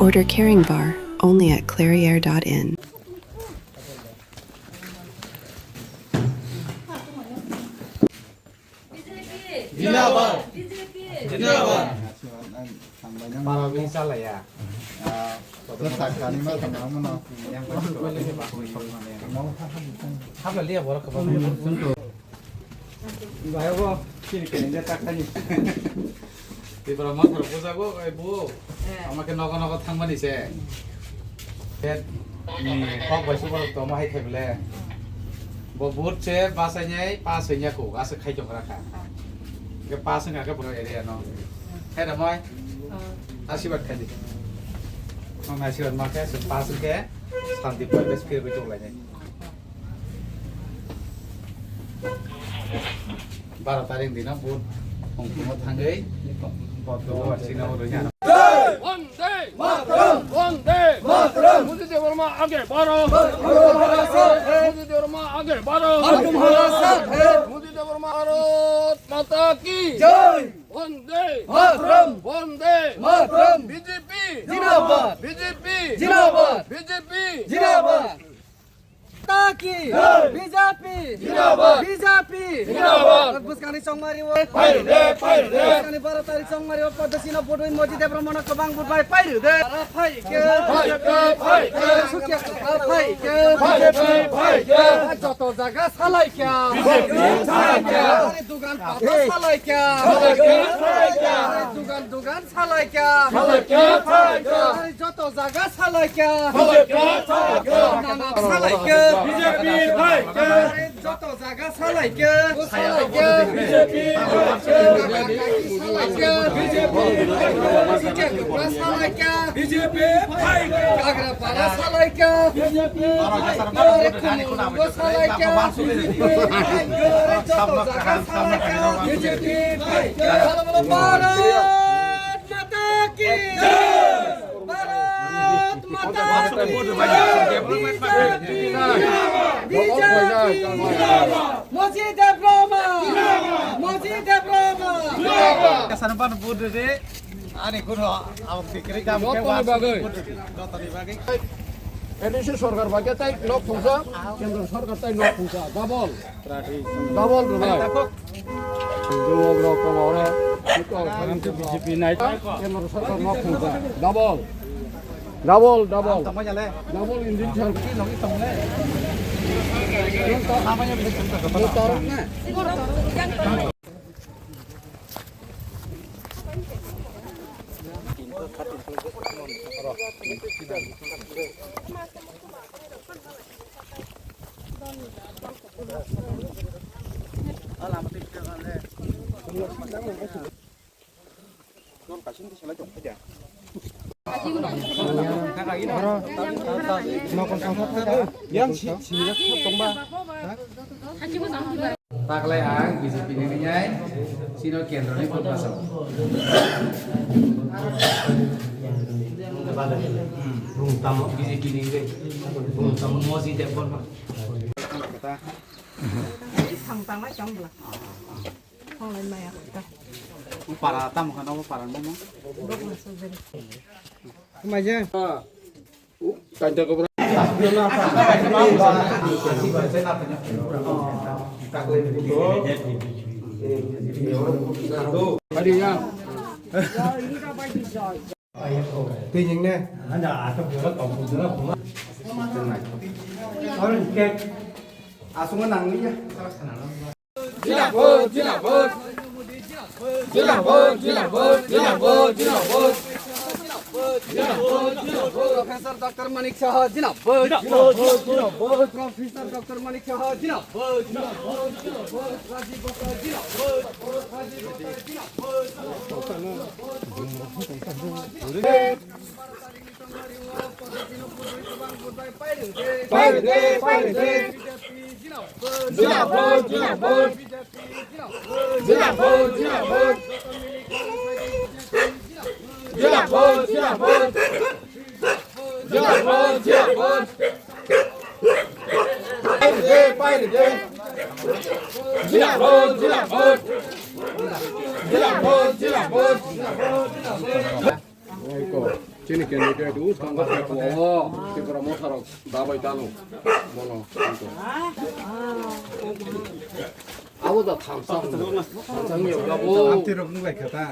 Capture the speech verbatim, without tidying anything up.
Order Caring Bar, only at clairiere dot in. Zindabad! Zindabad! Paralni chalaya. Sakani ma tongma mano. Hapla liya borok kebang. Bai bo, sini kene dia tak tani. Tipra ma thar puja go, ai bu. Ama ke nogo nogo thangmani se. Tet ni kok bai super to ma hai thai bele. Bo but se ba sai nyai, pa sai nya ko, asa khai jong rakha. Ke pa sai nya ke bro area no. Hai da mai. Asibat khai di. Mama asibat ma ke, se pa sai ke, santi poribesh phir bi tok lai nai. Baro tarik dino vote hongkhormo thangwi vote o sina o rwnya. Vande Mataram! Vande Mataram! Modi Debbarma aage baro! Modi Debbarma aage baro! Modi Debbarma Bharat Mata ki! Jai! Vande Mataram! Vande Mataram! B J P! Jindabad! B J P! Jindabad! B J P! Jindabad! Taki! Jai! B J P! Jindabad! B J P! Jindabad! Buskani chongmari o. Pairwde, pairwde! Buskani baro tarik chongmari o, Padasina Bodoi Moji Debra mono kwbang budbai pairwde! Phaikhe! Phaikhe, phaikhe! Sukya phaikhe! B J P phaikhe! Joto jaga salaikya! B J P salaikya! Dugan pata salaikya! Salaikya, salaikya! Dugan, dugan salaikya! Salaikya, salaikya! Joto jaga salaikya. Salaikya, salaikya. Nana salaikya. B J P phaikya. Joto jaga salaikya. Salaikya. B J P phaikya. Salaikya. B J P phaikya. Salaikya. B J P phaikya. Kagrapara salaikya. B J P phaikya. Joto jaga salaikya. B J P phaikya. Bolo bolo Bharat Mata ki jai! Bharat Mata ki jai! B J P! B J P! Moji Debbarma! Moji Debbarma! Sana ban bud de ani kuno abang dikri kam ke was. Jotoni bagwi. A D C sorkar bagwi tai nok thongsa, kendro sorkar tai nok thongsa, double. Double rwnai. Jowok rok kwbangma. B J P nai. Kendro sarkar no khungsa. Double. Double, double. Double engine sar. Yang si, si, tongba. Taklai ang B J P ni nai, sino kendro ni pun pasal. B J P ni nai, Moji Debbarma. Thang tang lai chong bla. Thang lai maya ta. Para tam khana para mo. Bok na so beri. Maja. Tanta ko. Hari ya. Twining ne? Orange cake. Asung nang ni ya. Jindabad, jindabad. Jindabad, jindabad, jindabad, jindabad. Professor Doctor Manik Saha, jindabad. Jindabad, jindabad. Professor Doctor Manik Saha, jindabad. Jindabad, jindabad. Rajiv Bhatta, jindabad. Rajiv Bhatta, jindabad. Pairwde, pairwde. Jindabad, jindabad. Jindabad, jindabad. Jindabad, jindabad. Jindabad, jindabad. Pairwde, pairwde. Jindabad, jindabad. Jindabad, jindabad. Chini candidate u tongkha khe o Tripura motha rok dabai tano. Bono. Abo da thamsa. Thamsa ni yoga bo. Amti rok nung lai kha ta.